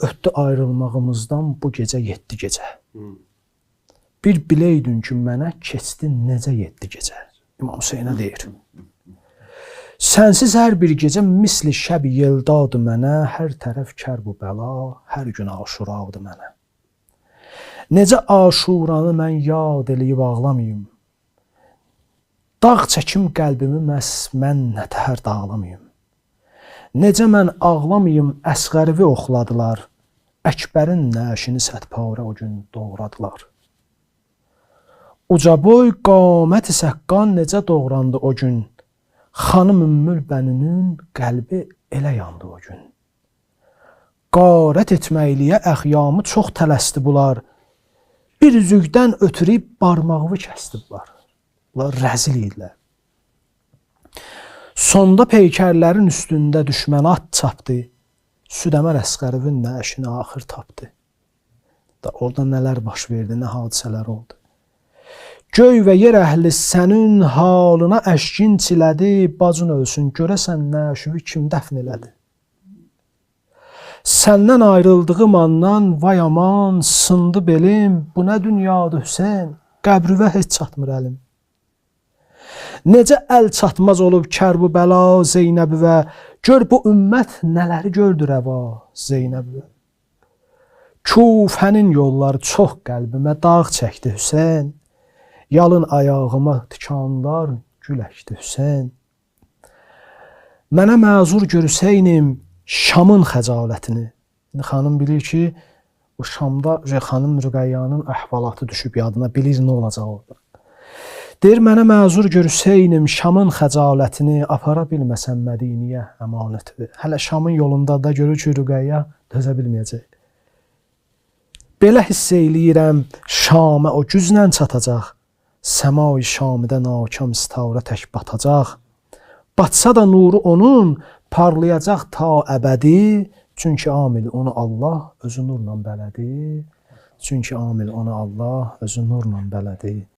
Ötdü ayrılmağımızdan bu gecə 7 gecə. Bir biləydin ki, mənə keçdi necə 7 gecə. İmam Hüseynə deyir. Sənsiz hər bir gecə misli şəb yeldadır mənə, hər tərəf kərb u bəla, hər gün aşuradır mənə. Necə aşuranı mən yad eləyib ağlamayım. Dağ çəkim qəlbimi məhz mən nətər dağlamayım. Necə mən ağlamayım, Əsqərivi oxladılar. Əkbərin nəşini sətparə o gün doğradılar. Ucaboy qamət səqqan necə doğrandı o gün. Xanım Ümmül Bəninin qəlbi elə yandı o gün. Qarət etməkliyə əxyamı çox tələsdi bunlar. Bir üzükdən ötürüb barmağımı kəsdi bunlar. Bunlar rəzil idilər. Sonda peykərlərin üstündə düşmən at çapdı. Südəmər Əsqərivin nəşini axır tapdı. Da orada nələr baş verdi, nə hadisələr oldu. Göy və yer əhli sənin halına əşkin çilədi, bacın ölsün, görəsən nəşivi kim dəfn elədi? Səndən ayrıldığım andan vay aman, sındı belim, bu nə dünyadır Hüseyn, qəbrüvə heç çatmır əlim. Necə əl çatmaz olub kərbu bəla Zeynəbvə, gör bu ümmət nələri gördü rəva Zeynəbvə. Kufənin yolları çox qəlbimə dağ çəkdi Hüseyn. Yalın ayağıma tikanlar gül əkdi Hüseyn. Mənə məzur gör Hüseynim Şamın xəcalətini. İndi xanım bilir ki, o Şamda xanım Rüqəyyanın əhvalatı düşüb yadına, bilir nə olacaq orada. Deyir mənə məzur gör Hüseynim Şamın xəcalətini, apara bilməsəm Mədiniyə əmanəti. Hələ Şamın yolunda da görür ki, Rüqəyya dözə bilməyəcək. Belə hiss eləyirəm Şamə o güclə çatacaq. Səmai Şamidə nakam sitarə tək batacaq. Batsa da nuru onun parlayacaq ta əbədi. Çünki amil onu Allah özü nurla bələdi. Çünki amil onu Allah özü nurla bələdi.